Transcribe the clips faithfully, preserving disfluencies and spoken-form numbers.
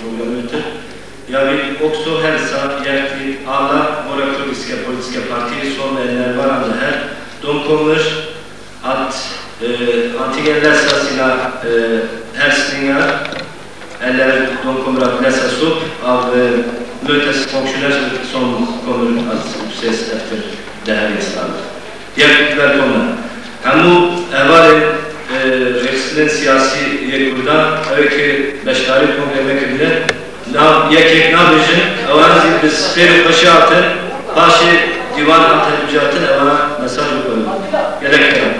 Programmöte. Ja vil også hilse hjertelig alle våre kurdiske politiske partier som er nærværende her. De kommer at eh, antingen lese sine eh, hilsninger, eller de kommer at leses opp av eh, møtets funksjonærer som kommer at utses etter det her innslaget. Hjertelig velkommen. Hemû hevalên e, rêxistinên siyasî yê Kurdan, ew ê ki beşdarî kongrê me kirine, na yekek nabêjin, ewana zî bi xêr û xweşî hatin, paşê dîwan hat hilbijartin, ewana mesaj û xwe. Gelek kerem.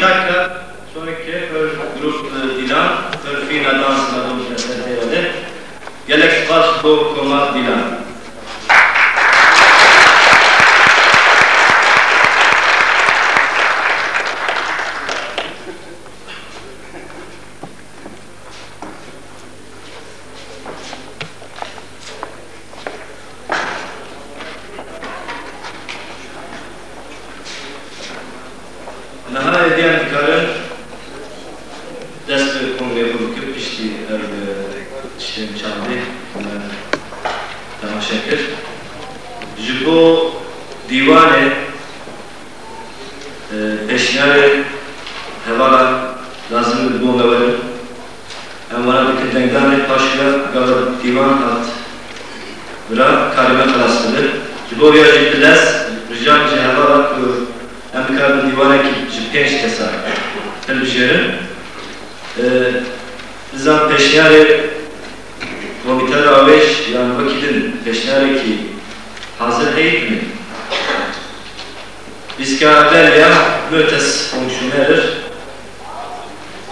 Şaka, sonraki för grup, e, Dilan, för fina dans, nadon, eser teyade. Gelek spas bo koma Dilan. Niha hêdî em dikarin dest bi kongrê xwe bikin, piştî ev, e, tiştên çandî me temaşe kir. Ji bo dîwanê, e, pêşniyarê hevala lazim bi bo me werin. Em wana dikin dengdanê, paşiya gava dîwan hat vira, karê me xilas dibe. Ji bo vêya jî bi lez rica min ji hevala ku em bikarin dîwanekî ji pênc kesa hilbijêrin. E, Nizam pêşniyarê Komîte Rawêj yan wekî din pêşniyarekî hazir heyî tune. Biz ka evel ya Mötes Funktionärer,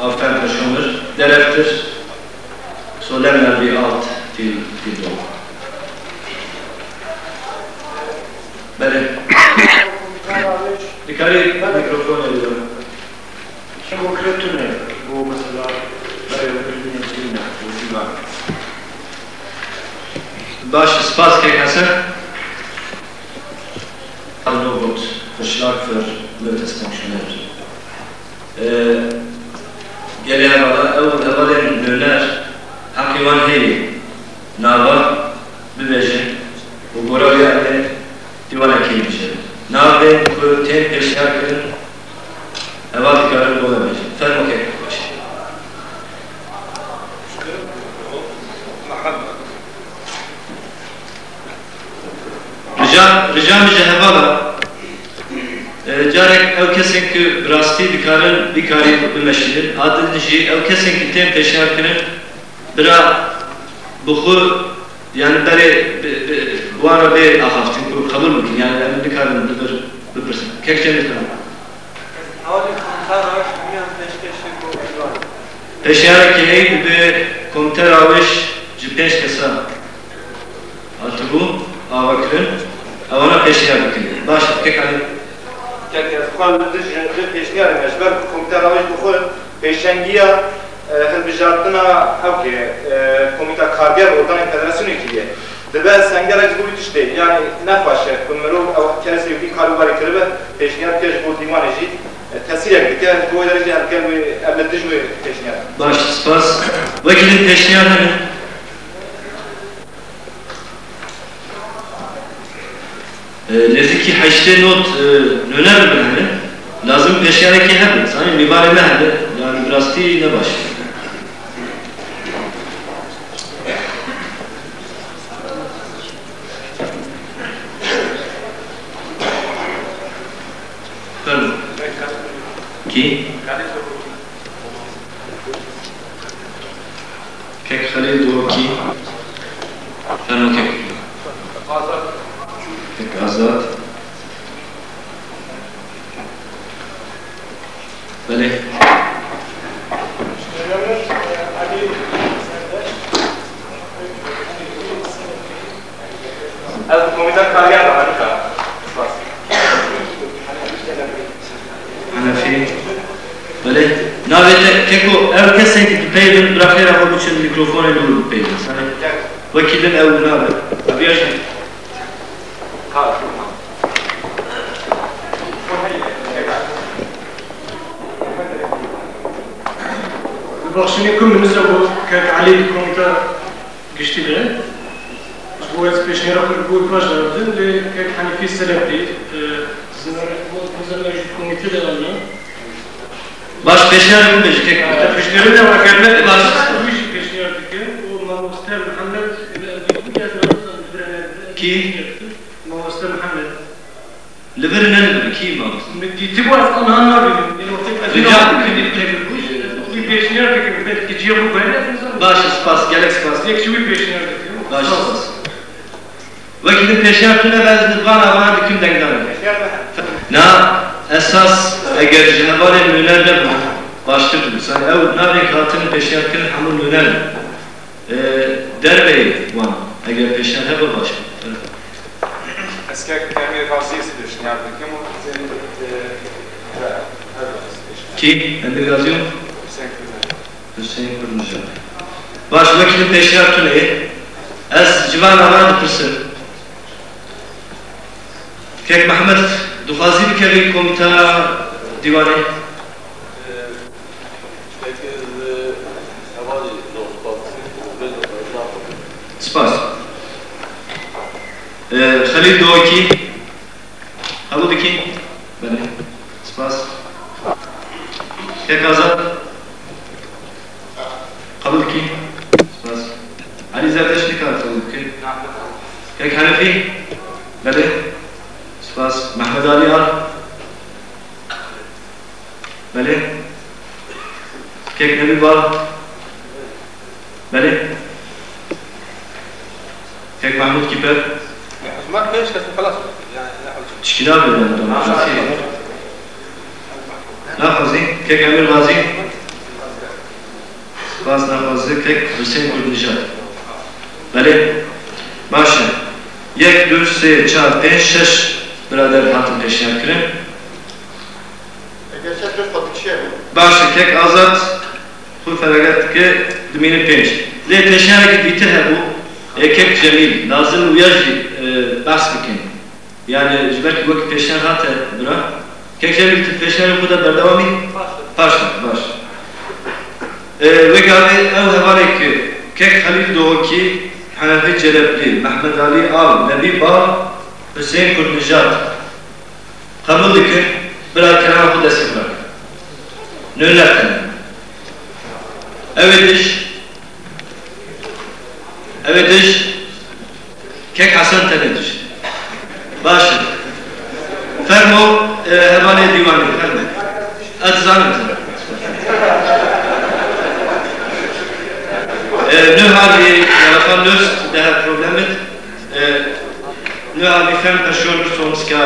Aufwärmpersoner, Direkter, so lemmer wie alt til, til do. Belê. Dikarî mikrofon êlî. Demokrat tune, bu mesela, berê ve bildiğin bilmem, bu divan. Baş, spas kek Hesen. Angebot, Vorschlag für Mötes Funktionär. Ee, gelê hevala, ew hevalên nûner, heqê wan heye, nava bibêjin û gora wê em ê dîwanekê bibêjin. Navên ku tên pêşniyar kirin, heval dikarin bo me bêjin. Fermo kek. Rica, rica min ji hevala, e, carek ew kesên ku bi rastî dikarin, bikarîn bimeşînin, a din jî ew kesên ku tên pêşniyar kirin, bira bi xwe, yani berê bi, bi, bi wan re bê axaftin ku qebûl bikin, yani em nikarin li vir bipirsin. Kek Cemîl, tamam. Hewalê Komîta Rawêj hemiyan pêşkêşî bo dîwan. Pêşniyarekî heyî dibe Komîta Rawêj ji pênc kesa hatibû avakirin, ewana pêşniyar bikin. Baş e, kek Elî. Kek ez xwe li dij vê pêşniyarê me, ji ber ku Komîta Rawêj bi xwe pêşengiya, e, hilbijartina ew ke, e, Komîta Karger û organên federasyonê kiriye. Dibe sengerek ji bo wî tiştê, yanî nexweş e ku mirov ew kesê wî karûbarê kiribe, pêşniyar bike ji bo dîwanê jî, e, tesîrek bike, ji bo wê derê jî ev gel wê, ev li dij wê pêşniyar. Baş, spas. Wekî din pêşniyar hene? E, nêzîkî heştê not, e, nûner li vir hene. Lazim pêşniyarekî hebe. Zanî mîvanê me hebe. Yanî bi rastî ne baş e. Fermo. Kî? Kek Xelîl Dorokî. Fermo kek. Kek Azad. Belê. Ez komîta karger de harika. Spas. Henefî. Belê. Navê te, keko, ev kesên ki dipeyvin, bira xêra xwe biçin, mîkrofonê li wir bipeyvin. Sane. Wekî din ew nabe. Abiya jî. Bibexşînê ku min niza bû kek Elî di komîta giştî de. Ji bo ez pêşniyara xwe ji bo paş de bidin, lê kek Henîfî Selepî, e, niza me ji komîte de anî. Baş, pêşniyarê min be ji kek. Te piştgirî de eger ne baş. Wî jî pêşniyar dikin û mamoste Mihemed, e, Kî? Mamoste Mihemed. Li vir ne li vir, kî mamoste? Min dîtibû, ez aniha nabînim. Ên wextê ez Rica nabînim. Dikim, dikim. Wî pêşniyar dikim, belkî cihê xwe guherîne, ez nizanim. Baş, spas, gelek spas. Yek ji wî pêşniyar dikim. Baş, spas. Spas. Wekî din pêşniyar tune be, ez li van avana dikim dengdanê. Na, Esas eger ji hevalên nûner nebûn, baştir dibû. Sanî ew navên ku hatine pêşniyarkirin hemû nûner in. E, derveyî wan, eger pêşniyar hebe, baş bû. Ez kek Emîr Gazî pêşniyar dikim û Husên, e, her, her pêşniyar. Kî? Emîr Gazî û? Husên Kurd. Husên Kurnijad. Baş, wekî min pêşniyar tune ye. Ez ji van nava dipirsim. Kek Mehmet, dixwazî bikevî komîteya dîwanê? Spas. Ee, Xelîl Dogî, qebûl dikî? Belê. Spas. Kek Azad? Qebûl dikî? Spas. Elî Zerdeş nikare qebûl bike. Kek Henefî? Belê. Spas. Mehmed Alî Al? Belê. Kek Nebî Bal? Belê. Kek Mahmûd Kîper? Hikûmet pênc kes û xelas. Yani ne olacak? Tişkî nabe yani, demokrasi. Naxwazî. Kek Emîr Gazî? Spas, naxwazî. Kek Husên Kurdnijad? Belê. Baş e. Yek, du, sê, çar, pênc, şeş birader hatin pêşniyar kirin. Eger şeş pênc xwe dikişe. Baş e, kek Azad xwe feragat dike, dimîne pênc. Lê pêşniyareke dîtir hebû, ê kek Cemîl, lazim wîya jî, e, behs bikin. Yani ji ber ku wek pêşniyar hate bira. Kek Cemîl, tu pêşniyarê xwe de berdewamî? Paş e. Paş e, baş. E, wê gavê ew hevalê ku kek Xelîl Dohokî, Henefi Celeplî, Mehmed Alî Al, Nebî Bal, Husên Kurdnijad, qebûl dikin, bira kerema xwe destê xwe rakin. Nûner tene. Ew ê dij, ew ê dij, kek Hesen tene dij. Baş e. Fermo, e, hevalê dîwanê, fermo. Ez dizanim te. E, nu har vi, i alla fall löst det här problemet. Eh, nu har vi fem personer som ska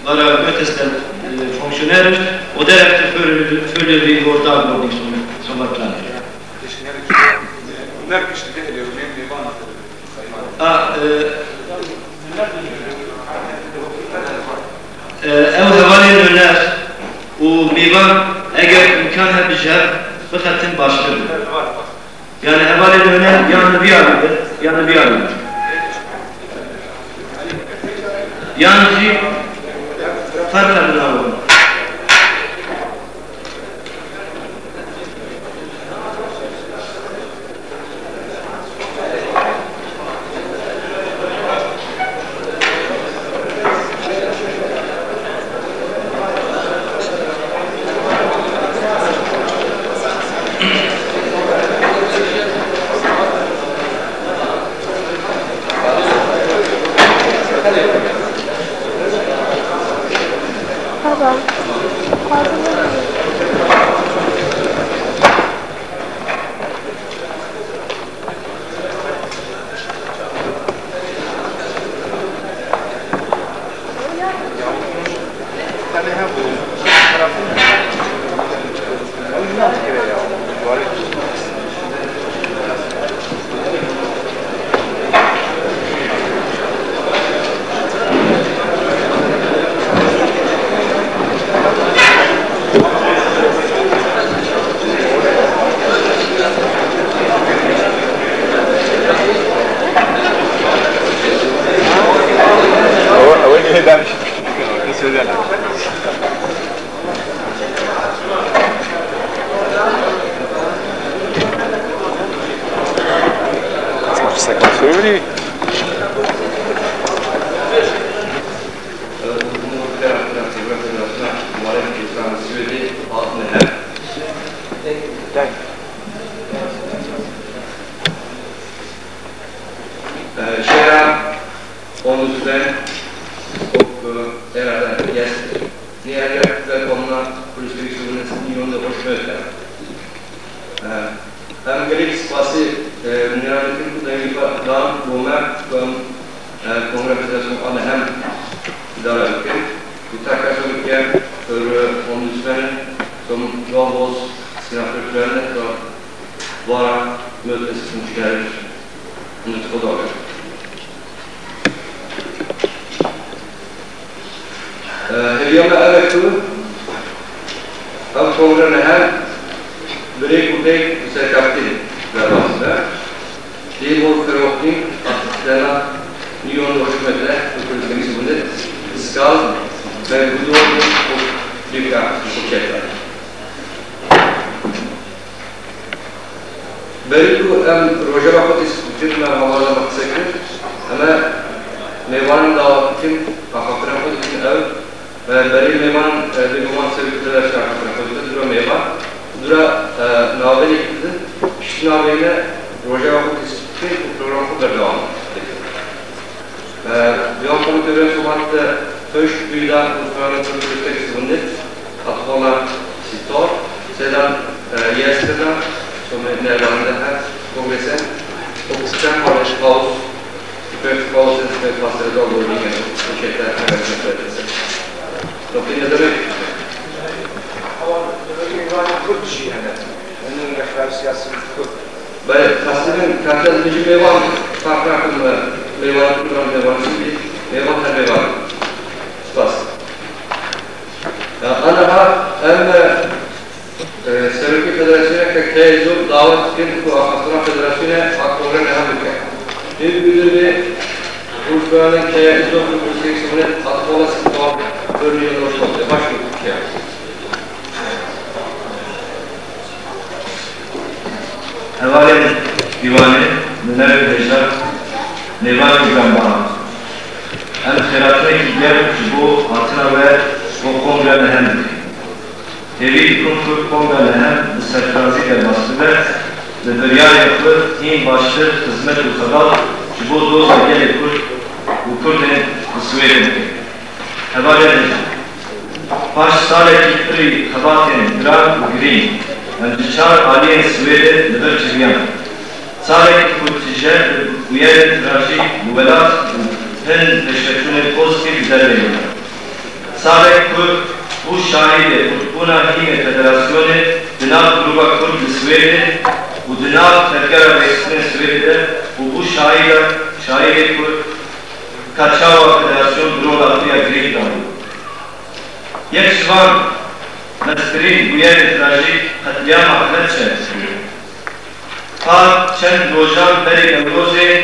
vara mötesställ-, eh, funktionärer och därefter följer, följer vi vår dagordning som, som var planerad. Ah, eh, eh, ew hevalên nûner û mêvan eger îmkan hebe ji hev bixetin baştir bû. Yani hevalên nûner yan li vî alî be, yan li vî alî be. Yan jî ferqe bi nav. Baba. Ew, ew ê danişî dikişî dikin, kes wê de ne. Esma, çi sekan soyurî? Thank you. Thank you. Ee, şehra on üzden çok, e, herhalde yes. Diğer yakıtlar onunla kulüstür sorunun milyon da hoş böyle. Ee, em gelek spasî, e, nêranikin ku dengê xwe dan bo me ku em, e, kongre federasyonu an hem îdare bikin. Û tekrar bikin, e, Hêviya me ev e ku ev kongre nehem bi rêk û pêk û serkeftin derbas be. Lê bo firoxtîn dena nîyo nû hikûmetê û kulturî bûne skal me gudo û dika û keta. Berî ku em rojeva xwe dîs bikin, me hewala me qise kir, em ê mêvanên dawetkirin axaftina xwe dikin ew, e, berî mêvan, e, bêguman serokê federasyon axaftina xwe dikin, dûra mêvan, dûra, e, navênekî didin, piştî navêne rojeva xwe dîs bikin û program xwe berdewam dikin. Ev, ya komite ve sohbet de pişt duyda kurfana kurftek zundet, atkola sitor, sedan, e, yesterdan, some nervanda her kongresen, o kısa paylaş paus, pek paus, pek pasere da doğru yine, o şeyler, evet, evet, evet. Dokin ne demek? Ama, böyle bir Kurd şey yani. Onun referansiyası Kurd. Belê, qasî min, kafta dibêjî mêvan, farq nakim, e, mêvan, mêvan çi bî, mêvan her mêvan. Spas. Ya, aniha em, e, e, serokê federasyonê ke keyê zor dawet dikin ku axaftina federasyonê a kongre neha bike. Hêv bidir bê, Urfeyanê keyê zor ku Kurdistan Sivnet at kola sitwar örneğin hoş oldu. Baş mı Türkiye? Hevalên dîwanê, nûnerên hêja, mêvanên giranbeha, em xêratinekî germ ji bo hatina we bo kongra nehem dikin. Hêvî dikim ku kongra nehem bi serfirazî derbas bibe, bi biryarên xwe hîn baştir xizmet û xebat ji bo doza gelê Kurd û Kurdên li Swêdê bikin. Hevalên hêja, paş salekî pirî xebatên giran û girîng, em ji çar aliyên Swêdê li vir civiyan. Salekî ku tije bi bûyerên trajîk li welat û hin pêşveçûnên pozîtîf li derve ye. Salek ku bû şahidê kurdbûna hînê federasyonê di nav grûba Kurd li Swêdê û di nav tevgera rêxistinên Swêdê de û bû şahida, şahidê ku ka çawa federasyon bi rola xwe ya girîng dabû. Yek ji van meztirîn bûyerên trajîk qetlîama Helebçe bû. Par çend rojan berî Newrozê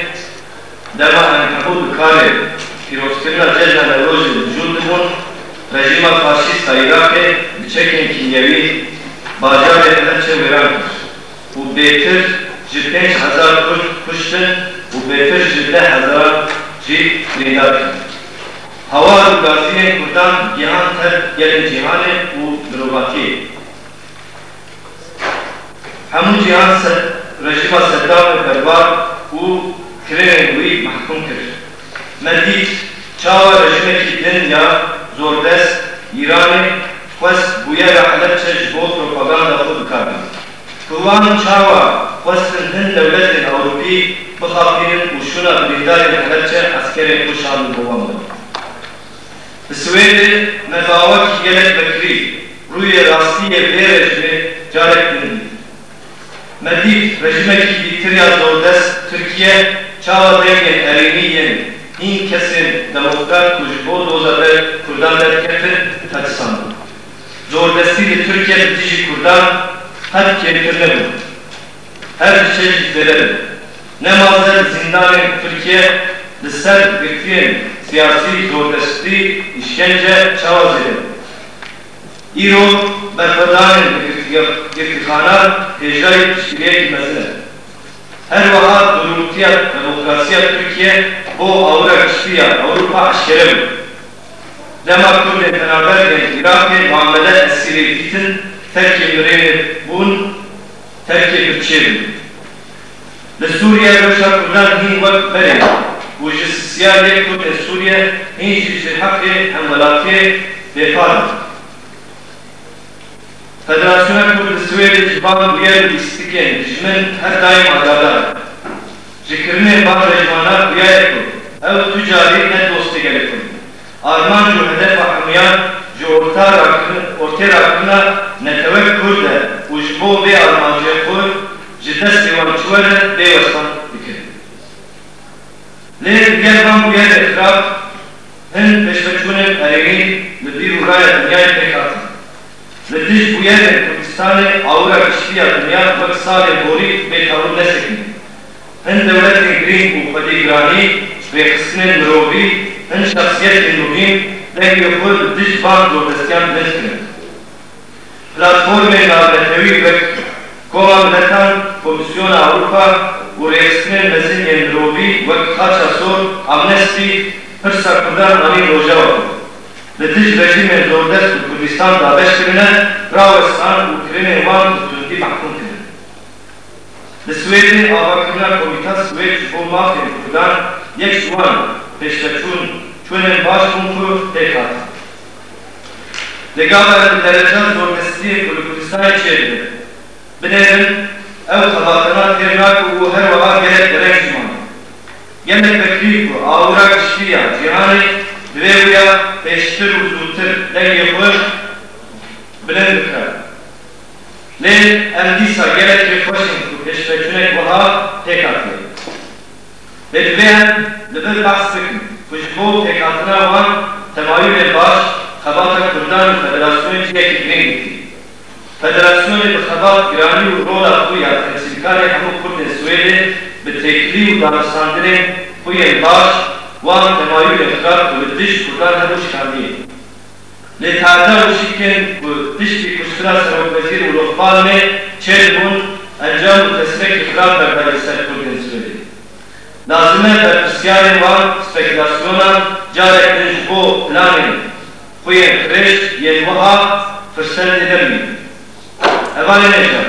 dema em hemû bi karê pîrozkirina cejna Newrozê mijûl dibûn, rejîma faşîst a Iraqê bi çekên kîmyewî bajarê Helebçe wêran kir û bêtir ji pênc hezar Kurd kuştin û bêtir ji deh hezar jî birîndar kirin. Hawar û gaziyên Kurdan gihand tev gelên cîhanê û mirovatiyê. Hemû cîhan Sed-, rejîma Seddamê berbar û kirinên wî mehkûm kir. Me dît çawa rejîmekî din ya zordest Îranê xwest bûyera Helebçe ji bo propaganda xwe bi kar bîne. Ku wan çawa xwestin hin dewletên Ewropî bixapînin û şûna birîndarên Helebçe eskerên xwe şandin bo wan birin. Li Swêdê me bi awakî gelek vekirî rûyê rastî yê vê rejîmê carek din dît. Me dît rejîmekî dîtir ya zordest Tirkiye çawa dengên erênî yên hîn kesên demokrat ku ji bo doza ber Kurdan derketin, qetisandin. Zordestî li Tirkiye li dijî Kurdan qet kêmtir nebû. Her diçe jî zêde dibe. Ne maze li zîndanên Tirkiye li ser girtiyên siyasî, zordestî, îşkence çawa zêde dibe? Îro berxwedanên li girtî-, girtîxanan hêjayî piştgiriyekî mezin e. Her wiha durûtiya demokrasiya Tirkiye bo awira giştî ya Ewropa eşkere bû. Dema Kurdên penaber yên Iraqê muamele esîrê dîtin, terkê mirinê bûn, terkê birçê bûn. Li Sûriye rewşa Kurdan hîn wek berê û ji sisiya yek Kurdên Sûriye hîn jî ji heqê hemwelatiyê bêpar in. Federasyona Kurd li Swêdê ji van bûyer û lîstikên dijmin her daîm agadar e. Ji kirinên van rejimana xuya ye ku ew tu carî ne dostê gelê Kurd in. Armanc û hedefa hemûyan ji orta rakirin-, ortê rakirina netewek Kurd e û ji bo vê armancê xwe ji destê wan çi were bê westan dikin. Lê digel van bûyerên xirab, Hin pêşveçûnên erênî li bîr û raya dinyayê pêk hatin. Li dij bûyerên Kurdistanê awira giştî ya dinya wek salên borî bê tewir nesekine. Hin dewletên girîng û xwedî giranî, rêxistinên mirovî, hin şexsiyetên muhîm dengê xwe li dij van zordestiyan bilind kirin. Platformên navnetewî wek Koma Miletan, Komîsyona Ewropa û rêxistinên mezin yên mirovî wek Xaça Sor, Amnesty, pirsa Kurdan anîn rojeva xwe. Li dij rejîmên zordest ku Kurdistan dabeş kirine, rawestan û kirinên wan bi tundî mehkûm kirin. Li Swêdê avakirina Komîta Swêd ji bo mafên Kurdan yek ji wan pêşveçûn çûnên baş bûn ku pêk hatin. Li gava em bi dereca zordestiyê ku li Kurdistanê çêdibe binêrin, ew xebatana têr nake û her wiha gelek dereng jî mane. Gelek vekirî ku awira giştî ya cîhanê divê wîya pêştir û zûtir dengê xwe bilind bike. Lê em dîsa gelek kêfxweş in ku pêşveçûnek wiha pêk hatiye. Lê divê em li vir behs bikin ku ji bo pêkhatina wan temayûlên baş, xebata Kurdan û federasyonê cihekî girîng girtiye. Federasyonê bi xebat, giranî û rola xwe ya temsîlkarê hemû Kurdên Swêdê bi têkilî û danûstandinên xwe yên baş wan temayûlên xirab ku li dij Kurdan hebûn şikandiye. Lê tade û şikên ku tiştî kuştina serokwezîr Olof Palme çêdibûn, encam û tesîrekî xirab berdayî li ser Kurdên Swêdê. Lazim e berpirsyarên wan spekulasyona carek din ji bo planên xwe yên xirêj yên wiha firsendê nebînin. Hevalên hêja,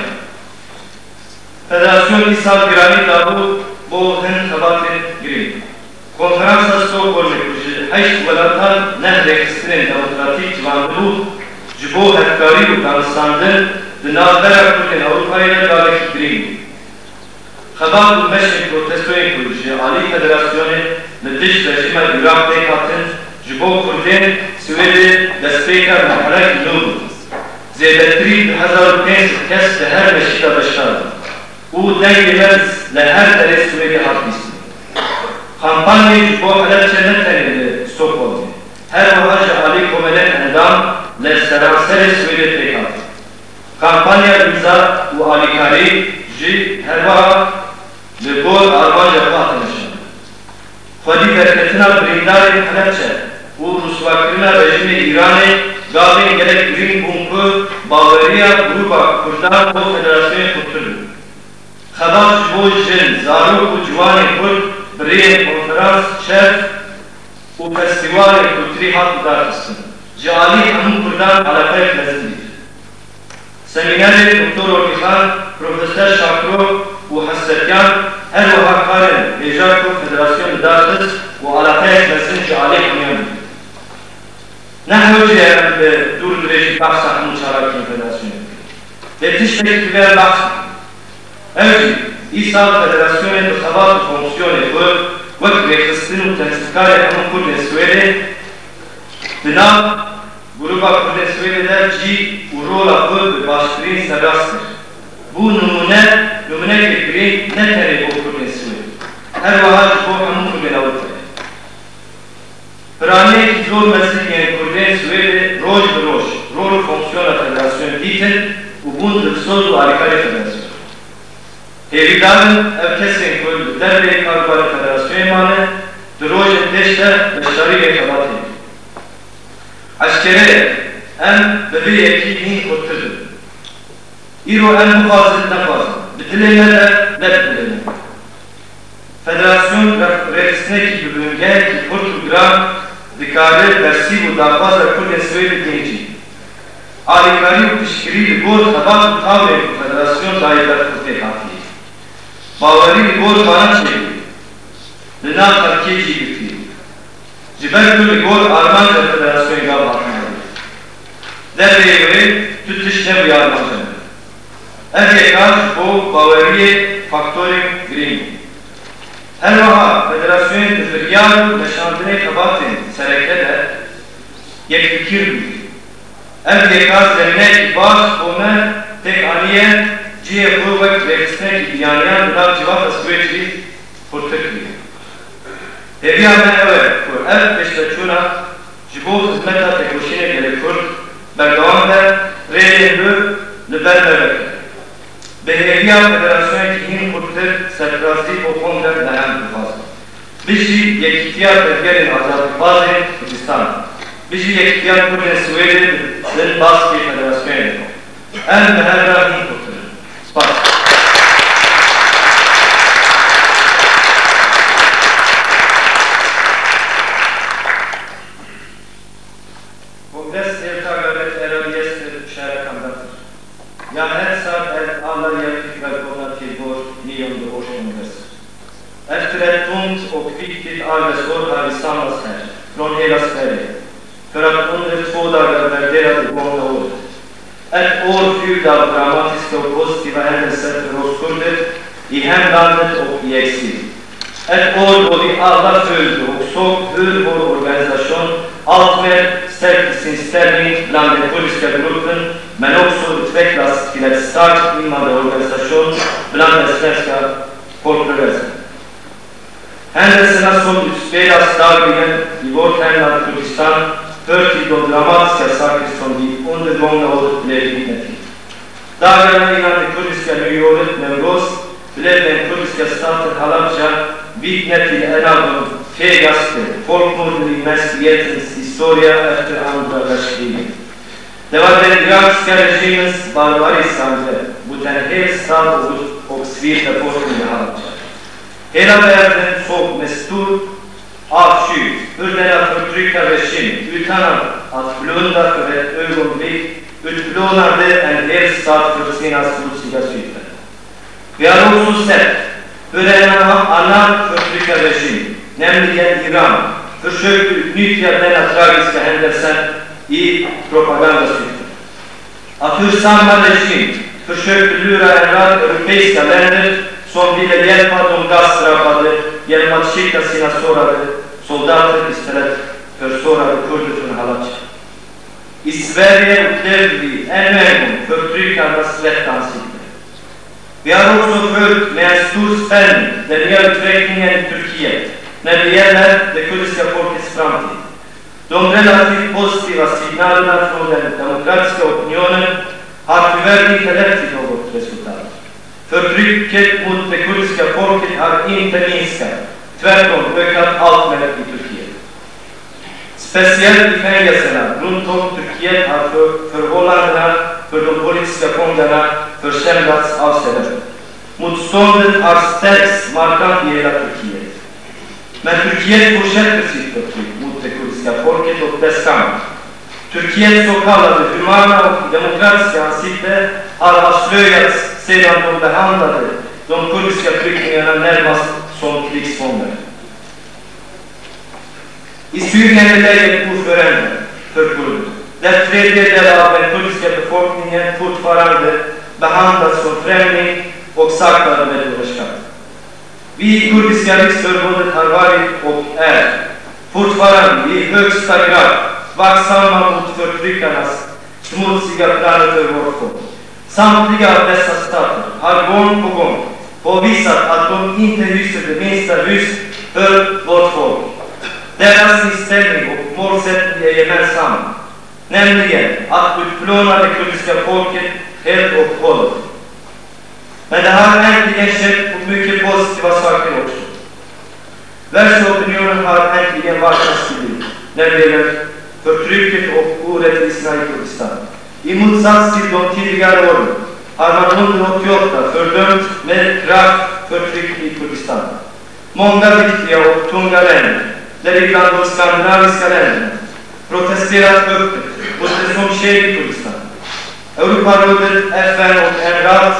Federasyon îsal giranî dabû bo hin xebatên girîng. Konferansa Stockholmê ku ji heşt welatan neh rêxistinên demokratîk civandibû, ji bo hevkarî û danûstandin di navbera Kurdên Ewropayê de gavekî girîng bû. Xebat û meşên protestoyên ku ji alî Federasyonê li dij rejîma Îraq pêk hatin, ji bo Kurdên Swêdê destpêka merhelekî nû bû. Zêdetirî du hezar û pênc sed kes li her meşî de beşdar bûn û dengê me li her derê Swêdê hat bîstin. Kampanyê ji bo Helebçe ne tenê li Stockholmê, her wiha ji alî komelên endam li seranserê Swêdê pêk hat. Kampanya îmza û alîkarî jî her wiha li gor armanca xwe hate nîşandin. Xwedî derketina birîndarên Helebçe û rûswakirina rejîmê Îranê gavên gelek girîng bûn ku baweriya grûba Kurdan bo federasyonê xurtir bû. Xebat ji bo jin, zarok û ciwanên Kurd bi rêyên konferans, şer û festîwalên kulturî hat lidarxistin. Ji alî hemû Kurdan eleqeyek mezin dît. Semînerê Doktor Orlîxan, Profeser Şakiro û Hesretyan her wiha karên hêja ku federasyon li dar xist û eleqeyek mezin ji alî hemûyan dît. Ne hewce ye em bi dûr dirêjî behsa hemû çalakiyên federasyonê bikin. Lê tiştekî divê em behs bikin. Ew jî, îsal federasyonê bi xebat û fonksiyonê xwe wek rêxistin û temsîlkarê hemû Kurdên Swêdê di nav Grûba Kurdên Swêdê de cî û rola xwe bi baştirîn serrast kir. Bû nimûne, nimûnekê girîng ne tenê bo Kurdên Swêd, her wiha ji bo hemû Kurdên Ewropayê. Piraniyekî zor mezin yên Kurdên Swêdê roj bi roj rol û fonksiyona federasyonê dîtin û bûn dilsoz û alîkarê federasyonê. Hêvîdar in ev kesên ku li derveyê karûbarê federasyonê mane, di rojên pêş de beşdarî vê xebatê bin. Eşkere ye, em bi vê yekî hîn xurtir dibin. Îro em bixwazin nexwazin, bi dilê me de ne bi dilê me de. Federasyon rêxistinekî bi bingehekî xurt û giran dikare bersîv û daxwaza Kurdên Swêdê bigihîne cî. Alîkarî û piştgirî li gor xebat û tawrên ku federasyon dayê ber xwe pêk hatiye. Bawerî li gor xanan çêbûye. Li nav xelkê cî girtiye. Ji ber ku li gor armanca federasyonê gav hatine dayîn. Derveyê wê tu tişt nebûye armanca me. Ev yeka ji bo baweriyê faktorên girîng bû. Her wiha federasyonên di biryar û meşandinê xebatên sereke de yekfikîr bûye. Ev yeka zemîneyekî baş bo me pêk aniye, cihê xwe wek rêxistinekî biyaniyan di nav civata Swêd jî xurtir kiriye. Hêviya me ew e ku ev pêşveçûna ji bo xizmeta têkoşînê gelê Kurd berdewam be, rêyên nû li ber me veke. Bi hêviya federasyonekî hîn xurttir, serfirazî û kongre li hev dixwazin. Bijî yekîtiya tevgerên azadîxwazên Kurdistanê. Bijî yekîtiya Kurdên Swêdê di bin baskê federasyonê de. Em bi hev re hîn xurttir in. Spas. Kongres êrka galet era yestir şehre Kambertir. Ya her saat ev ala yekik ver kona tilbor niyon de oş kongres. Ev tret tund ok viktit alves or havisamas her, kron hela sferye. Förat under två dagar verdera det gångna året. Ett år fyllt av dramatiska och positiva händelser för oss kurder i hemlandet och i exil. Ett år då vi alla följde och såg hur vår organisation alltmer stärkte sin ställning bland den kurdiska gruppen, men också utvecklas till ett starkt invandrarorganisation bland den svenska folkrörelsen. Händelserna som utspelas dagligen i vårt hemland Kurdistan hör till de dramatiska saker som vi under gångna året blev vittne till. Dagarna innan det kurdiska nyåret Newroz blev den kurdiska staten Halabja vittne till en av de fegaste folkmorden i mänsklighetens historia efter andra världskriget. Det var den irakiska regimens barbariska angrepp mot en hel stad och, och civilbefolkning i Halabja. Hela världen såg med stor avsky hur denna förtryckarregim, utan att blunda för ett ögonblick, utplånade en hel stad för sina smutsiga syften. Vi har också sett hur en annan, annan förtryckarregim, nämligen Iran, försökte utnyttja denna tragiska händelse i propagandasyfte. Att hur samma regim försökte lura en rad europeiska länder som ville hjälpa de gasdrabbade genom att skicka sina sårade soldater istället för sårade kurder från Halabja. I Sverige upplevde vi ännu en gång förtryckarnas rätta ansikte. Vi har också följt med en stor spänning den nya utvecklingen i Turkiet när det gäller det kurdiska folkets framtid. De relativt positiva signalerna från den demokratiska opinionen har tyvärr inte lett till något resultat. Förtrycket mot det kurdiska folket har inte minskat, tvärtom ökat allt mer i Turkiet. Speciellt i fängelserna runt om Turkiet har för-, förhållandena för de politiska fångarna försämrats avsevärt. Motståndet har stärkts markant i hela Turkiet. Men Turkiet fortsätter sitt förtryck mot det kurdiska folket och dess kamp. Turkiets så kallade humana och demokratiska ansikte har avslöjats sedan de behandlade de kurdiska flyktingarna närmast som krigsfångar. I Syrien är läget oförändrat för kurder. Där tredjedel av den kurdiska befolkningen fortfarande behandlas som främling och saknar medborgarskap. Vi i Kurdiska riksförbundet har varit och är fortfarande i högsta grad vaksamma mot förtryckarnas smutsiga planer för vårt folk. Samtliga av dessa stater har gång på gång påvisat att de inte hyser det minsta hyss för vårt folk. Deras inställning och målsättning är gemensamma, nämligen att utplåna det kurdiska folket helt och hållet. Men det har äntligen skett mycket positiva saker också. Världsopinionen har äntligen vaknat till liv när det gäller förtrycket och orättvisorna i Kurdistan. I motsats till de tidigare åren har man under åttioåtta fördömt med kraft förtrycket i Kurdistan. Många viktiga och tunga länder, däribland de skandinaviska länderna, protesterat öppet mot det som sker i Kurdistan. Europarådet, F N och en rad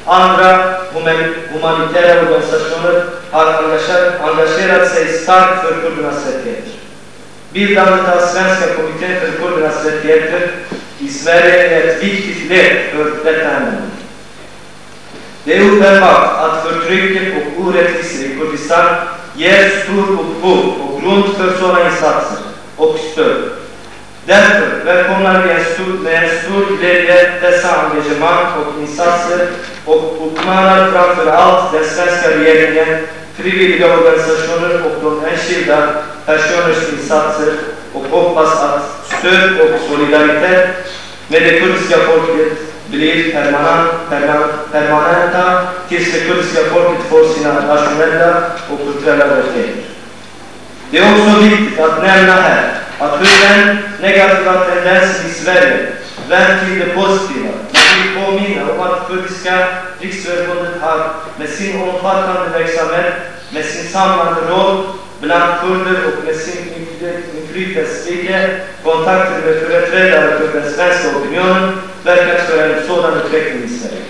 andra human-, humanitära organisationer har engager-, engagerat sig starkt för kurdernas rättigheter. Bildandet av Svenska kommittén för kurdernas rättigheter i Sverige är ett viktigt led för detta ändamål. Det är uppenbart att förtrycket och orättvisor i Kurdistan ger stor upphov och grund för sådana insatser och stöd. Därför välkomnar vi en stor, med en stor glädje dessa engagemang och insatser och uppmanar framför allt den svenska regeringen Frivilliga organisationer och de enskilda personer som insatser och hoppas att stöd och solidaritet med det kurdiska folket blir permanent, perman-, permanenta tills det kurdiska folket får sina nationella och kulturella rättigheter. Det är också viktigt att nämna här att hur den negativa tendensen i Sverige vänt till det positiva. Jag vill påminna om att Kurdiska riksförbundet har med sin omfattande verksamhet, med sin samlande roll bland kurder och med sin infly-, inflytelserika kontakter med företrädare för den svenska opinionen verkat för en sådan utveckling i Sverige.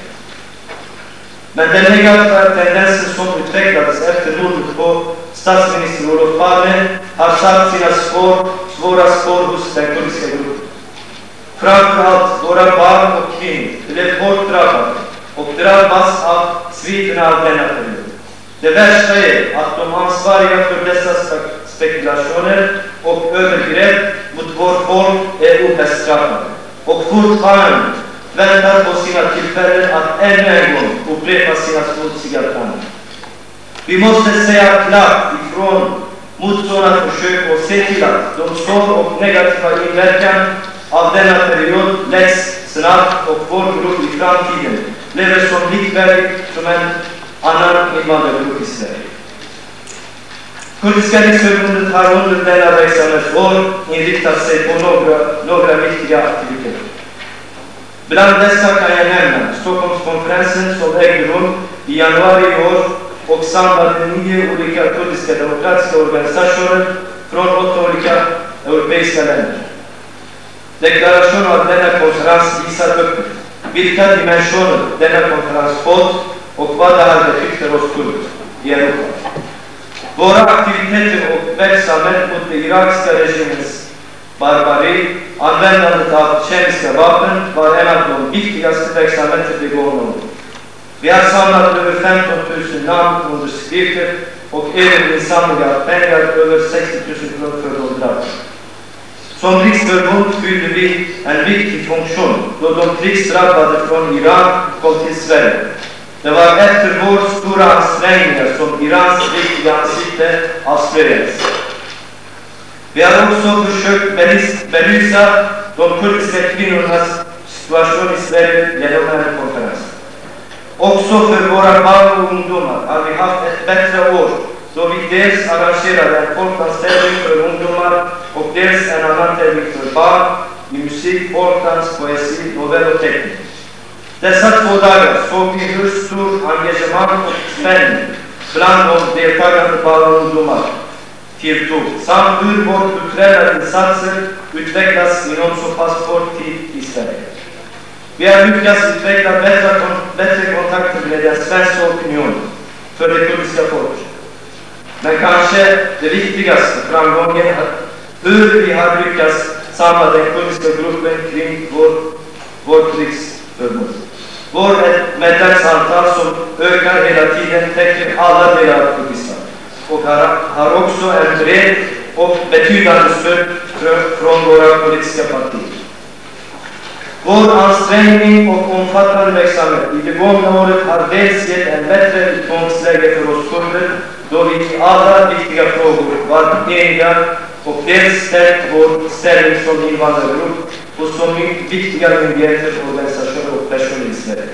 Men den negativa tendensen som utvecklades efter mordet på statsminister Olof Palme har satt sina spår, svåra spår hos den kurdiska gruppen. Framför allt våra barn och kvinnor blev hårt drabbade och drabbas av sviterna av denna period. Det värsta är att de ansvariga för dessa spek-, spekulationer och övergrepp mot vårt folk är obestraffade och fortfarande väntar på sina tillfällen att ännu en gång upprepa sina smutsiga planer. Vi måste säga klart ifrån mot sådana försök och se till att de sår och negativa inverkan av denna period läggs snabbt och vår grupp i framtiden lever som likvärdig som en annan invandrargrupp i Sverige. Kurdiska riksförbundet har under denna verksamhetsår inriktat sig på några, några viktiga aktiviteter. Bland dessa kan jag nämna Stockholmskonferensen som ägde rum i januari i år och samlade nio olika kurdiska demokratiska organisationer från åtta olika europeiska länder. Deklarationen av denna konferens visar öppet vilka dimensioner denna konferens fått och vad det har betytt för oss kurder i Europa. Våra aktiviteter och verksamhet mot den irakiska regimens barbari, användandet av kemiska vapen, var en av de viktigaste verksamheter det gångna året. Vi har samlat över femton tusen namnunderskrifter och över insamling av pengar över sextio tusen kronor för de drabbade. Som riksförbund fyllde vi en viktig funktion då de krigsdrabbade från Iran kom till Sverige. Det var efter våra stora ansträngningar som Irans riktiga ansikte avslöjades. Vi har också försökt belys-, belysa de kurdiska kvinnornas situation i Sverige genom en konferens. Också för våra barn och ungdomar har vi haft ett bättre år då vi dels arrangerade en folkdanstävling för ungdomar och dels en annan tävling för barn i musik, folkdans, poesi, novell och teckning. Dessa två dagar såg vi hur stor engagemang och spänning bland de deltagande barn och ungdomar tilltog, samt hur våra kulturella insatser utvecklas inom så pass kort tid i Sverige. Vi har lyckats utveckla bättre kon-, bättre kontakter med den svenska opinionen för det kurdiska folket. Men kanske det viktigaste framgången är hur vi har lyckats samla den kurdiska gruppen kring vår, vårt riksförbund. Vårt medlemsantal som ökar hela tiden täcker alla delar av Kurdistan och har, har också en bred och betydande stöd fr-, från våra politiska partier. Vår ansträngning och omfattande verksamhet i det gångna året har dels gett en bättre utgångsläge för oss kurder, då vi i alla viktiga frågor varit eniga, och dels stärkt vår ställning som invandrargrupp hos så my-, viktiga myndigheter, organisationer och personer i Sverige.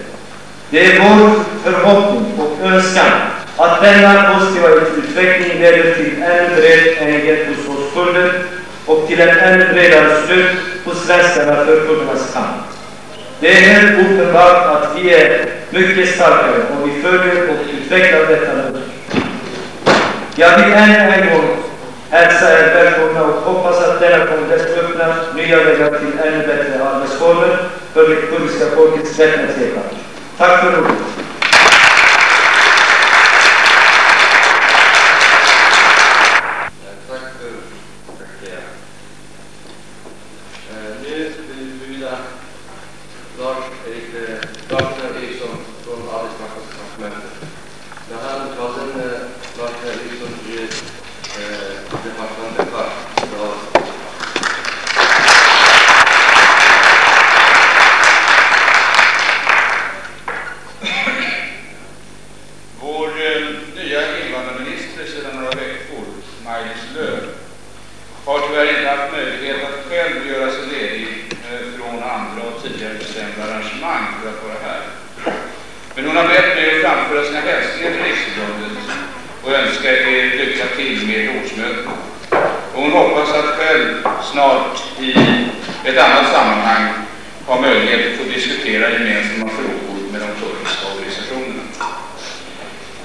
Det är vår förhoppning och önskan att denna positiva ut-, utveckling leder till ännu bred enighet hos oss kurder och till ett ännu bredare stöd hos svenskarna för kurdernas kamp. Det är helt uppenbart att vi är mycket starkare om vi följer och utvecklar detta mönster. Jag vill ännu en gång hälsa er välkomna och hoppas att denna kongress öppnar nya vägar till ännu bättre arbetsformer för det kurdiska folkets rättmätiga kamp. Tack för ordet. Tack för ordet. Eh, nu vill vi vilja Lars Erik, eh, Lars Eriksson från Arbetsmarknadsdepartementet. Det här är Karin, eh, Lars Eriksson, eh, departementet. Vår, eh, nya invandrarminister i ett annat sammanhang ha möjlighet att få diskutera gemensamma frågor med de kurdiska organisationerna.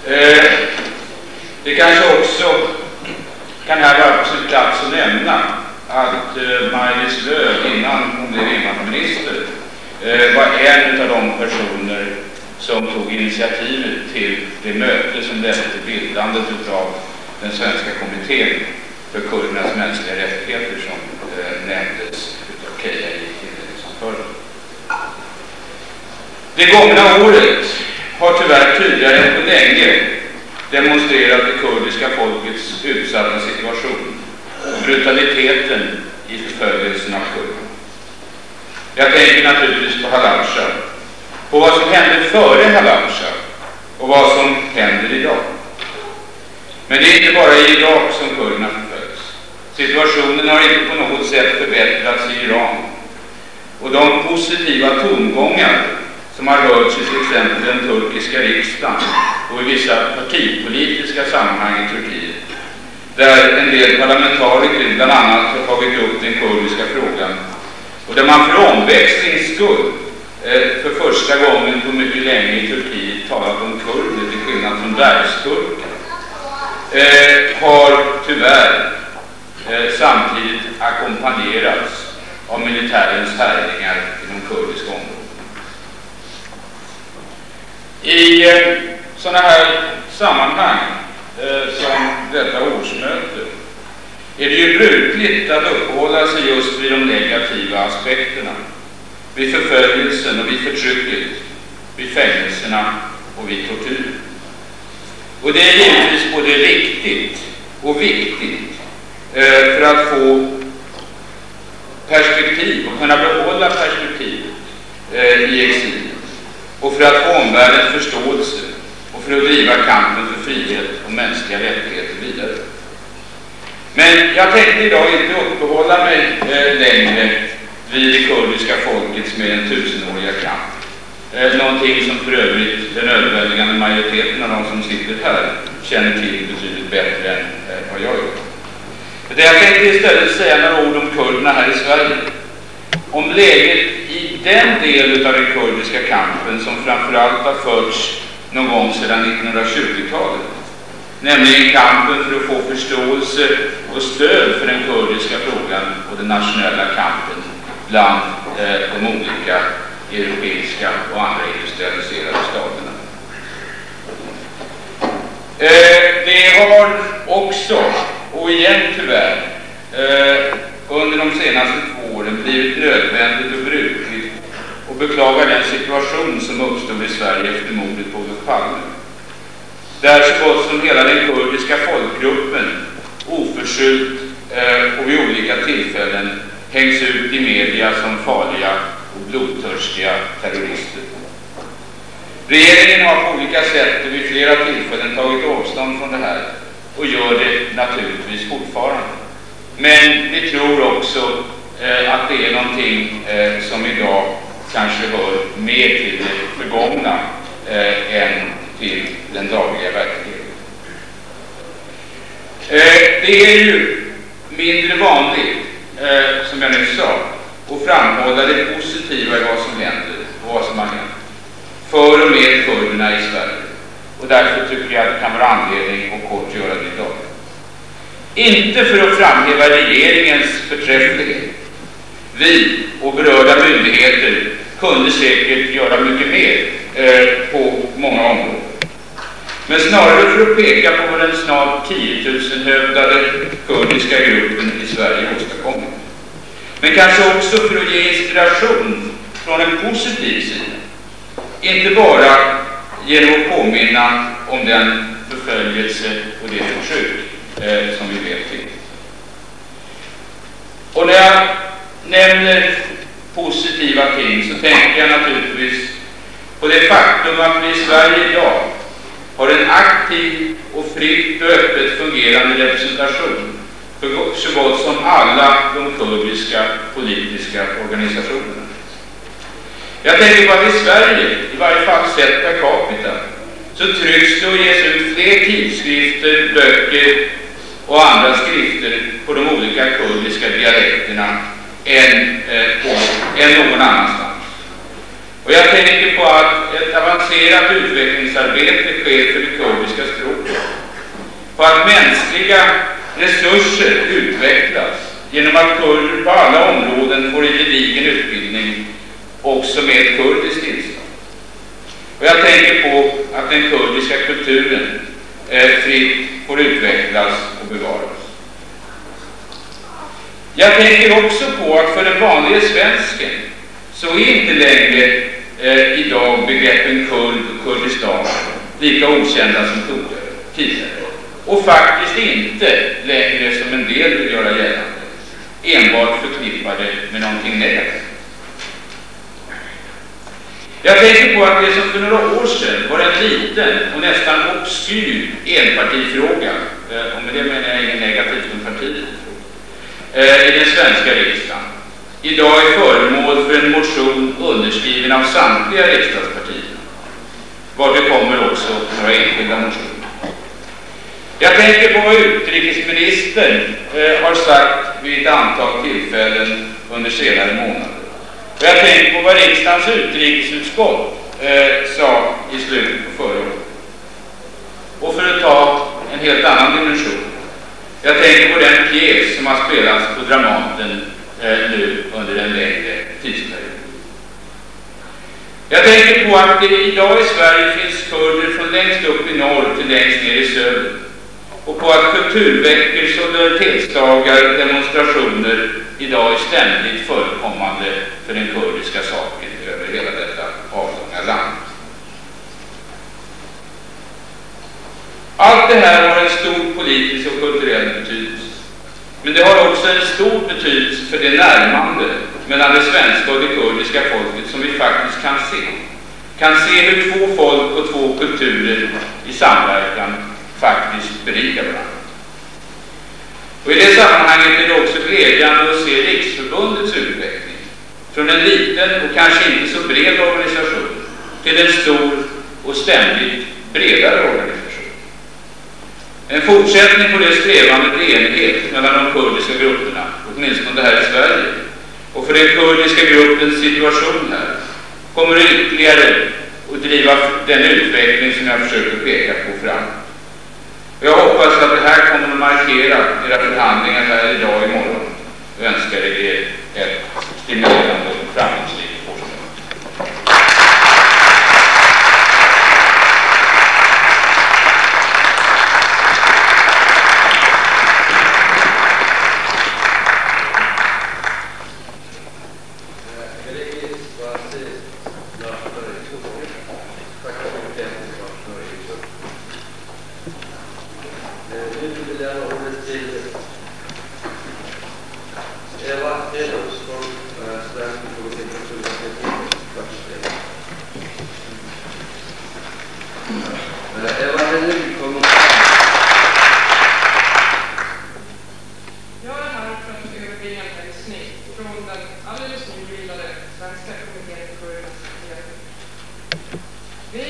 Eh, det kanske också kan här vara på sin plats att nämna att eh, Maj-Lis Lööw, innan hon blev invandrarminister, eh, var en av de personer som tog initiativet till det möte som ledde till bildandet av den svenska kommittén för kurdernas mänskliga rättigheter som eh, nämndes av Keyyo i inledningsanförandet. Det gångna året har tyvärr tydligare än på länge demonstrerat det kurdiska folkets utsatta situation och brutaliteten i förföljelsen av kurder. Jag tänker naturligtvis på Halabja, på vad som hände före Halabja och vad som händer idag. Men det är inte bara i Irak som kurderna förföljs. Situationen har inte på något sätt förbättrats i Iran. Och de positiva tongångar som har hörts i till exempel den turkiska riksdagen och i vissa partipolitiska sammanhang i Turkiet, där en del parlamentariker bland annat har tagit upp den kurdiska frågan och där man för omväxlings skull eh, för första gången på mycket länge i Turkiet talat om kurder till skillnad från bergsturkar, eh, har tyvärr eh, samtidigt ackompanjerats av militärens härjningar i de kurdiska områdena. I eh, sådana här sammanhang, eh, som detta årsmöte, är det ju brukligt att uppehålla sig just vid de negativa aspekterna, vid förföljelsen och vid förtrycket, vid fängelserna och vid tortyren. Och det är givetvis både riktigt och viktigt eh, för att få perspektiv och kunna behålla perspektivet eh, i exil och för att få omvärldens förståelse och för att driva kampen för frihet och mänskliga rättigheter vidare. Men jag tänkte idag inte uppehålla mig eh, längre vid det kurdiska folkets mer än tusenåriga kamp. Eh, någonting som för övrigt den överväldigande majoriteten av de som sitter här känner till betydligt bättre än eh, vad jag gör. Utan jag tänkte istället säga några ord om kurderna här i Sverige. Om läget i den del av den kurdiska kampen som framförallt har förts någon gång sedan nittonhundratjugotalet. Nämligen kampen för att få förståelse och stöd för den kurdiska frågan och den nationella kampen bland eh, de olika europeiska och andra industrialiserade staterna. Eh, det har också, och igen tyvärr, eh, under de senaste två åren blivit nödvändigt och brukligt att beklaga den situation som uppstod i Sverige efter mordet på Olof Palme. Där så gott som hela den kurdiska folkgruppen oförskyllt eh, och vid olika tillfällen hängs ut i media som farliga och blodtörstiga terrorister. Regeringen har på olika sätt och vid flera tillfällen tagit avstånd från det här och gör det naturligtvis fortfarande. Men vi tror också eh, att det är någonting eh, som idag kanske hör mer till det förgångna eh, än till den dagliga verkligheten. Eh, det är ju mindre vanligt, eh, som jag nyss sa, att framhålla det positiva i vad som händer och vad som har hänt för och med kurderna i Sverige. Och därför tycker jag att det kan vara anledning att kort göra det idag. Inte för att framhäva regeringens förträfflighet. Vi och berörda myndigheter kunde säkert göra mycket mer eh, på många områden. Men snarare för att peka på vad den snart tiotusenhövdade kurdiska gruppen i Sverige åstadkommit. Men kanske också för att ge inspiration från en positiv sida. Inte bara genom att påminna om den förföljelse och det förtryck eh, som vi vet finns. Och när jag nämner positiva ting så tänker jag naturligtvis på det faktum att vi i Sverige idag har en aktiv och fritt och öppet fungerande representation för så gott som alla de kurdiska politiska organisationerna. Jag tänker på att i Sverige, i varje fall sett per capita, så trycks det och ges ut fler tidskrifter, böcker och andra skrifter på de olika kurdiska dialekterna än, eh, på, än någon annanstans. Och jag tänker på att ett avancerat utvecklingsarbete sker för det kurdiska språket. På att mänskliga resurser utvecklas genom att kurder på alla områden får en gedigen utbildning, också med ett kurdiskt inslag. Och jag tänker på att den kurdiska kulturen, eh, fritt får utvecklas och bevaras. Jag tänker också på att för den vanliga svensken så är inte längre, eh, idag begreppen kurd och Kurdistan lika okända som tidigare. Och faktiskt inte längre, som en del vill göra gällande, enbart förknippade med någonting negativt. Jag tänker på att det som för några år sedan var en liten och nästan obskyr enpartifråga, eh, och med det menar jag inget negativt om partiet, eh, i den svenska riksdagen, idag är föremål för en motion underskriven av samtliga riksdagspartier, var det kommer också några enskilda motioner. Jag tänker på vad utrikesministern, eh, har sagt vid ett antal tillfällen under senare månader. Och jag tänker på vad riksdagens utrikesutskott, eh, sa i slutet på förra året. Och för att ta en helt annan dimension. Jag tänker på den pjäs som har spelats på Dramaten, eh, nu under en längre tidsperiod. Jag tänker på att det idag i Sverige finns kurder från längst upp i norr till längst ner i söder. Och på att kulturveckor, solidaritetsdagar, demonstrationer idag är ständigt förekommande för den kurdiska saken över hela detta avlånga land. Allt det här har en stor politisk och kulturell betydelse. Men det har också en stor betydelse för det närmande mellan det svenska och det kurdiska folket som vi faktiskt kan se. Kan se hur två folk och två kulturer i samverkan faktiskt berikar varandra. Och i det sammanhanget är det också glädjande att se Riksförbundets utveckling. Från en liten och kanske inte så bred organisation till en stor och ständigt bredare organisation. En fortsättning på det strävandet till enighet mellan de kurdiska grupperna, åtminstone här i Sverige, och för den kurdiska gruppens situation här, kommer ytterligare att driva den utveckling som jag försöker peka på framåt. Och jag hoppas att det här kommer att markera era förhandlingar här idag och imorgon. Jag önskar er ett stimulerande och framgångsrikt årsmöte. Eh, nu vill jag lämna ordet till Eva Hedlund från, eh, Svenska kommittén för kultur och kreativitet. Varsågod. Eh, Eva Hedlund kommer. Jag är här för att överbringa en hälsning från den alldeles nybildade Svenska kommittén för kurdernas rättigheter. Vi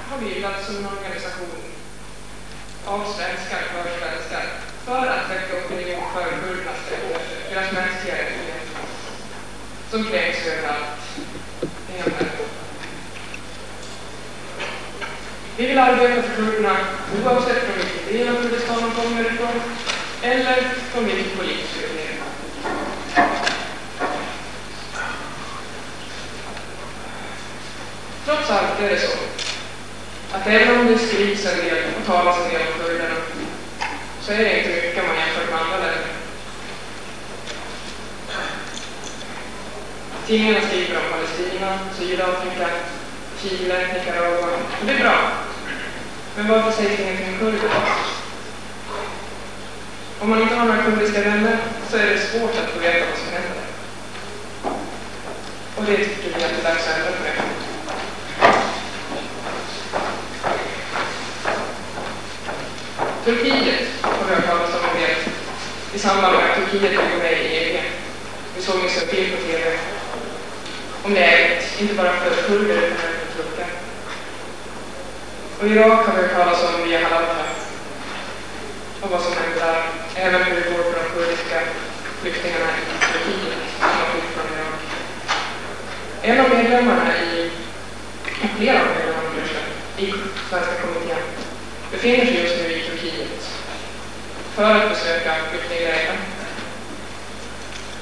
har bildats som en organisation av svenskar för svenskar för att väcka opinion för kurdernas rättigheter, deras mänskliga rättigheter, som kränks överallt i hela världen. Vi vill arbeta för kurderna oavsett från vilken del av Kurdistan de kommer ifrån eller från vilken politisk gruppering. Trots allt är det så att även om det skrivs en del och talas en del om kurderna, så är det inte mycket om man jämför med andra länder. Tidningarna skriver om Palestina, Sydafrika, Chile, Nicaragua, och det är bra. Men varför sägs det ingenting om kurder? Om man inte har några kurdiska vänner så är det svårt att få veta vad som händer. Och det tycker vi att det är dags att ändra på det. Turkiet har vi hört talas om en del i samband med att Turkiet vill gå med i E G. Vi såg nyss en film på T V om läget, inte bara för kurder utan även för turkar. Och Irak har vi hört talas om via Halabja och vad som hände där. Även hur det går för de kurdiska flyktingarna i Turkiet. En av medlemmarna i, flera av medlemmarna kanske, i Svenska kommittén befinner sig just nu i Turkiet för att besöka flyktinglägren.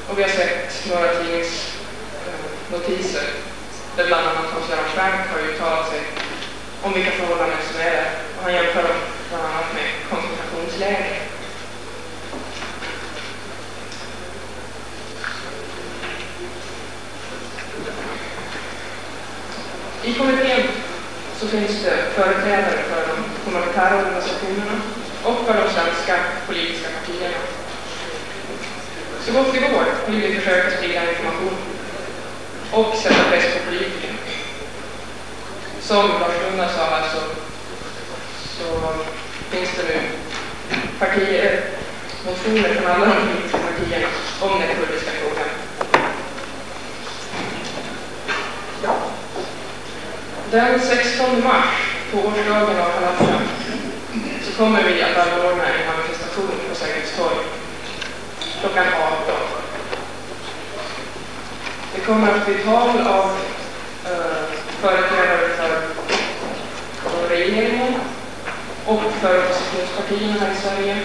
Och vi har sett några tidningsnotiser där bland annat Hans Göran Franck har uttalat sig om vilka förhållanden som är där. Och han jämför dem bland annat med koncentrationsläger. I kommittén så finns det företrädare för de humanitära organisationerna och för de svenska politiska partierna. Så gott det går vill vi försöka sprida information och sätta press på politiker. Som Lars Gunnar sa här så, så finns det nu partier, motioner från alla de politiska partierna om den kurdiska frågan. Den sextonde mars, på årsdagen av Halabja, så kommer vi att anordna en manifestation på Sergels torg klockan arton. Det kommer att bli tal av eh, företrädare för, för regeringen och för oppositionspartierna här i Sverige.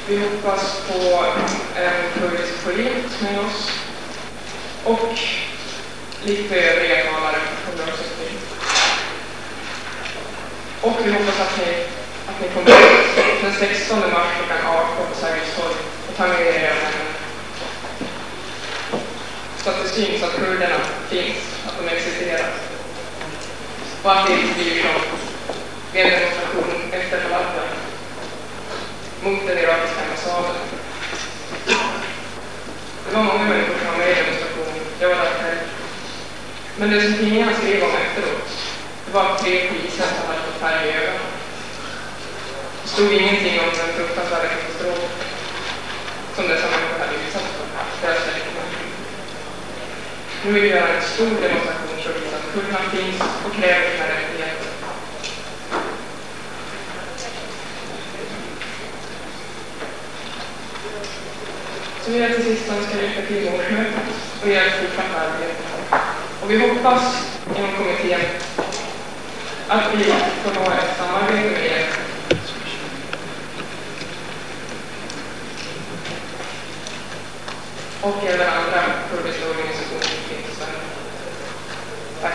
Vi hoppas på en kurdisk poet med oss och lite övriga talare kommer också att bli. Och vi hoppas att ni, att ni kommer ut den sextonde mars klockan arton på Sergels torg och ta med er era vänner. Så att det syns att kurderna finns, att de existerar. Och att det inte blir som vid en demonstration efter Halabja mot den irakiska ambassaden. Det var många människor som var med i demonstrationen. Jag var där själv. Men det som tidningarna skrev om efteråt, det var att tre poliser hade fått färg i ögonen. Det stod ingenting om den fruktansvärda katastrof som dessa människor hade utsatts för, deras släktingar. Nu vill vi göra en stor demonstration för att visa att kurderna finns och kräver sina rättigheter. Så vill jag till sist önska lycka till med årsmötet och ert fortsatta arbete. Och vi hoppas inom kommittén att vi får ha ett samarbete med er. Och även andra kurdiska organisationer som finns i Sverige. Tack.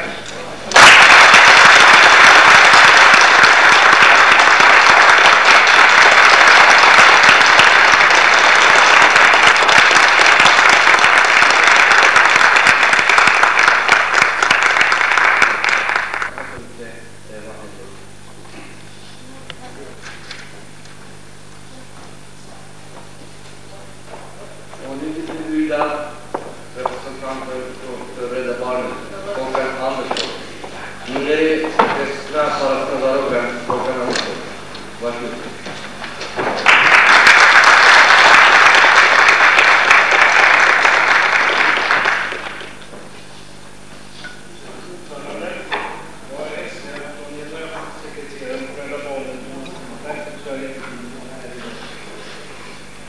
Onê bikin wî de reprezentanter Reda Barnê, Volkan Andersson. Nûnerê Destna Parastina Zarokan, Volkan Andersson. Baş olsun.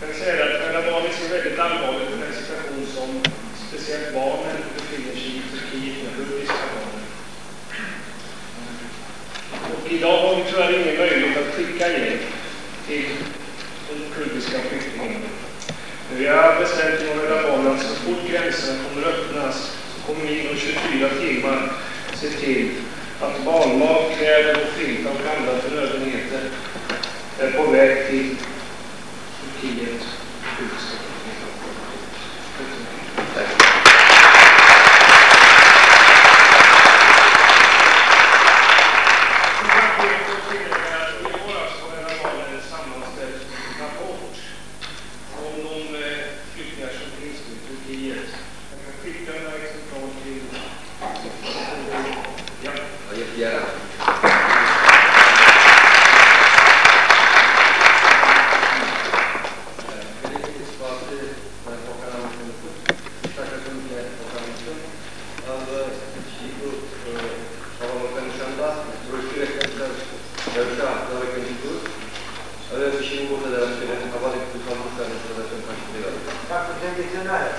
Jag kan säga att Rädda Barnen ser väldigt allvarligt på den situation som speciellt barnen befinner sig i i Turkiet, de kurdiska barnen. Och idag har vi tyvärr ingen möjlighet att skicka hjälp till de kurdiska flyktingarna. Men vi har bestämt inom Rädda Barnen att så fort gränserna kommer att öppnas så kommer vi inom tjugofyra timmar se till att barnmat, kläder och filtar och andra förnödenheter är på väg till Turkiet. Om de eh, flyktingar som finns nu i Turkiet. Jag kan skicka några exemplar till... Ja. Ja, jättegärna. Eh, Gelek spasî, eh, Volkan Andersson. Şaka Tunçe Volkan Andersson. Ev, eh, şî got, eh, Volkan Andersson da, broşûrek ev ser rewşa zarokên Kurd. Ew ê bişînin bo federasyonan, hevalên ku xwe bikare federasyon karşî tê ve. Bak, bu dengê te nayê.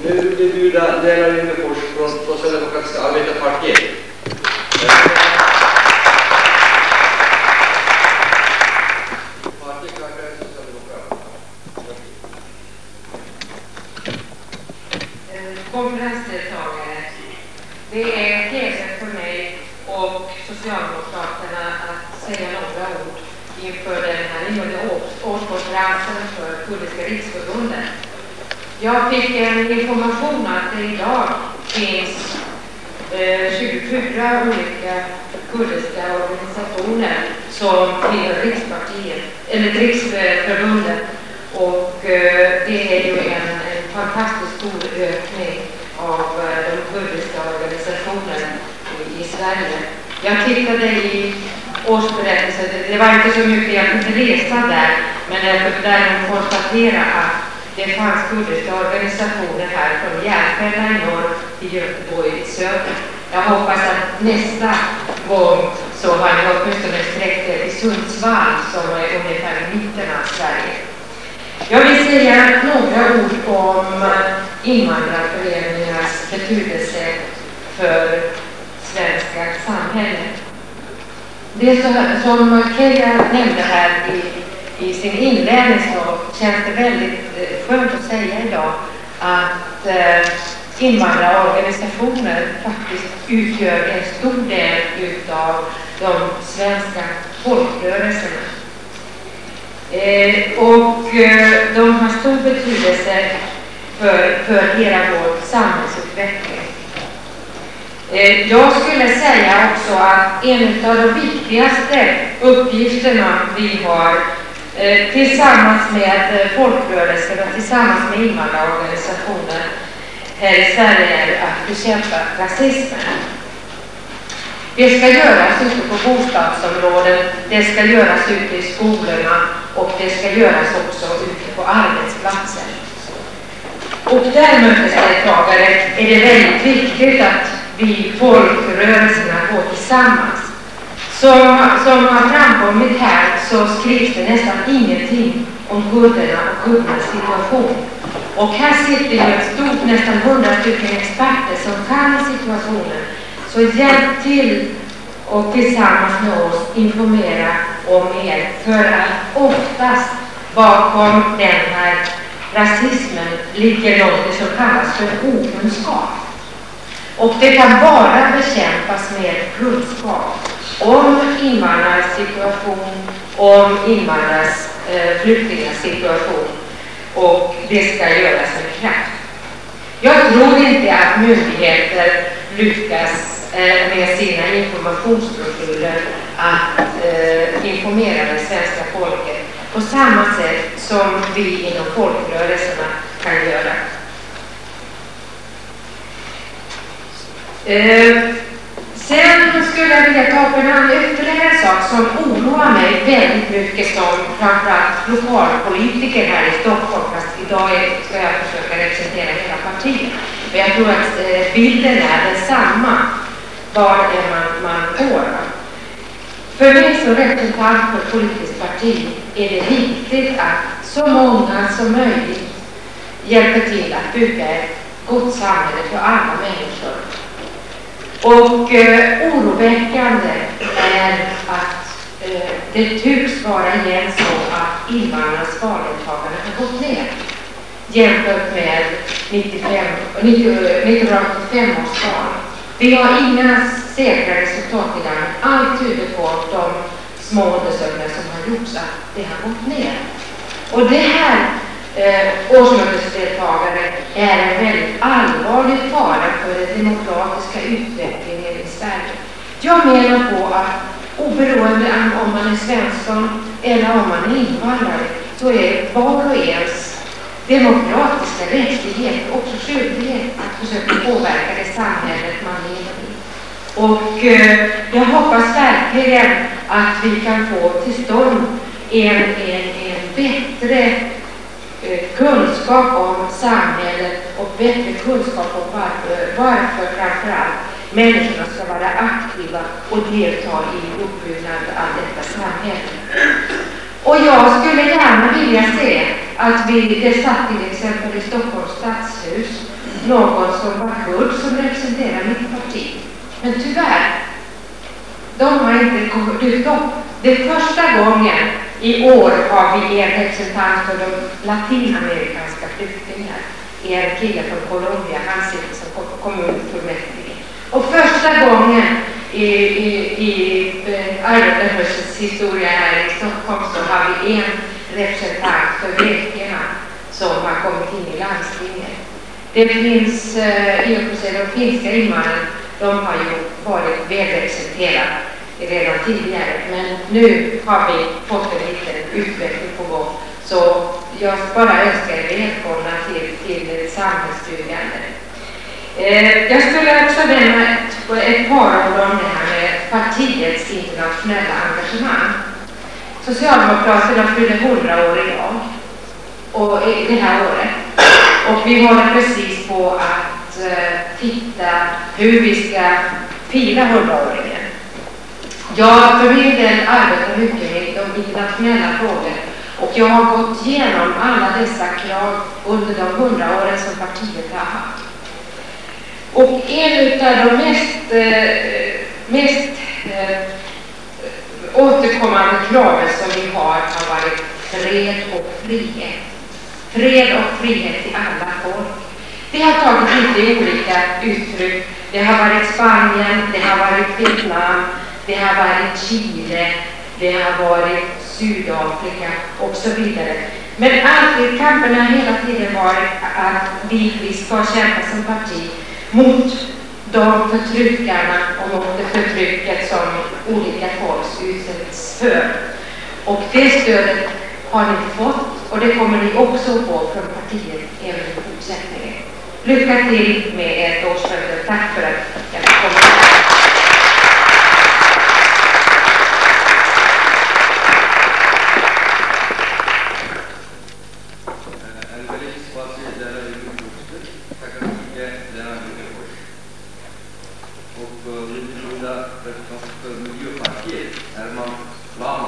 Mevlûdê Dûda, Nêra Yirmi Kuruş, Front Sosyaldemokratîk a Avêta Partiyê. Partiya Karkerên Sosyaldemokrat. Konferensdeltagare, det är en heder för mig och Socialdemokraterna att säga några ord inför den här nionde års-, årskonferensen för Kurdiska riksförbundet. Jag fick en information att det idag finns eh, tjugofyra olika kurdiska organisationer som tillhör rikspartiet, eller riksförbundet. Och eh, det är ju en, en fantastiskt stor ökning av eh, de kurdiska organisationerna i, i Sverige. Jag tittade i årsberättelsen, det, det var inte så mycket, jag kunde läsa där, men jag kunde däremot konstatera att det fanns kurdiska organisationer här från Järfälla i norr till Göteborg i söder. Jag hoppas att nästa gång så har ni åtminstone sträckt er till Sundsvall som är ungefär i mitten av Sverige. Jag vill säga några ord om invandrarföreningars betydelse för svenska samhället. Det som, som Kenya nämnde här i, i sin inledning så känns det väldigt eh, skönt att säga idag att eh, invandrarorganisationer faktiskt utgör en stor del utav de svenska folkrörelserna. Eh, och eh, de har stor betydelse för, för hela vår samhällsutveckling. Eh, jag skulle säga också att en av de viktigaste uppgifterna vi har eh, tillsammans med eh, folkrörelser och tillsammans med invandrarorganisationer här i Sverige är att bekämpa rasismen. Det ska göras ute på bostadsområden, det ska göras ute i skolorna och det ska göras också ute på arbetsplatser. Och där, mötesdeltagare, är det väldigt viktigt att vi folkrörelserna går tillsammans. Som, som har framkommit här så skrivs det nästan ingenting om kurderna och kurdernas situation. Och här sitter ju ett stort, nästan hundra stycken experter som kan situationen. Så hjälp till och tillsammans med oss informera om er. För att oftast bakom den här rasismen ligger något som kallas för okunskap. Och det kan bara bekämpas med kunskap om invandrares situation, om invandrares, eh, flyktingars situation. Och det ska göras med kraft. Jag tror inte att myndigheter lyckas eh, med sina informationsbroschyrer att eh, informera det svenska folket på samma sätt som vi inom folkrörelserna kan göra. Eh, sen skulle jag vilja ta upp en annan ytterligare sak som oroar mig väldigt mycket som framförallt lokalpolitiker här i Stockholm, fast idag är, ska jag försöka representera hela partiet. Men jag tror att eh, bilden är densamma var än man, man går. För mig som representant för ett politiskt parti är det viktigt att så många som möjligt hjälper till att bygga ett gott samhälle för alla människor. Och eh, oroväckande är att eh, det tycks vara igen så att invandrarnas valdeltagande har gått ner jämfört med nittiofem, nittio, nittonhundraåttiofem års val. Vi har inga säkra resultat i landet. Allt tyder på att de små undersökningar som har gjorts att det har gått ner. Och det här eh, årsmötesdeltagare är en väldigt allvarlig fara för den demokratiska utvecklingen i Sverige. Jag menar på att oberoende om man är svensson eller om man är invandrare så är var och ens demokratiska rättighet och också skyldighet att försöka påverka det samhället man lever i. Och eh, jag hoppas verkligen att vi kan få till stånd en, en, en bättre eh, kunskap om samhället och bättre kunskap om varför, varför framförallt människorna ska vara aktiva och delta i uppbyggnaden av detta samhälle. Och jag skulle gärna vilja se att vi, det satt till exempel i Stockholms stadshus någon som var kurd som representerar mitt parti. Men tyvärr, de har inte ko- dykt upp. Det är första gången i år har vi en representant för de latinamerikanska flyktingar. En kille från Colombia, han sitter som ko- kommunfullmäktige. Och första gången i, i, i eh, arbetarrörelsens historia här i Stockholm så har vi en representant för grekerna som har kommit in i landstinget. Det finns eh, i och för sig, de finska invandrarna, de har ju varit välrepresenterade redan tidigare, men nu har vi fått en liten utveckling på gång. Så jag bara önskar er välkomna till, till ett samhällsbyggande. Eh, jag skulle också nämna ett, ett par ord om det här med partiets internationella engagemang. Socialdemokraterna fyller hundra år idag och i det här året. Och vi håller precis på att eh, titta hur vi ska fira hundraåringen. Jag för min del arbetar mycket med de internationella frågorna och jag har gått igenom alla dessa krav under de hundra åren som partiet har haft. Och en av de mest, eh, mest eh, återkommande kraven som vi har har varit fred och frihet. Fred och frihet till alla folk. Det har tagit lite olika uttryck. Det har varit Spanien, det har varit Vietnam, det har varit Chile, det har varit Sydafrika och så vidare. Men alltid, kampen har hela tiden varit att vi, vi ska kämpa som parti mot de förtryckarna och mot det förtrycket som olika folk utsätts för. Och det stödet har ni fått och det kommer ni också att få från partiet även i fortsättningen. Lycka till med ert årsmöte. Tack för att jag fick komma. Em belê jî spasî Dera Hêvî Koçtir, Fekasî ke Dera Hêvî Koç. û ku li Dîlûda Fekasî Milî û Partiyê Erman Lal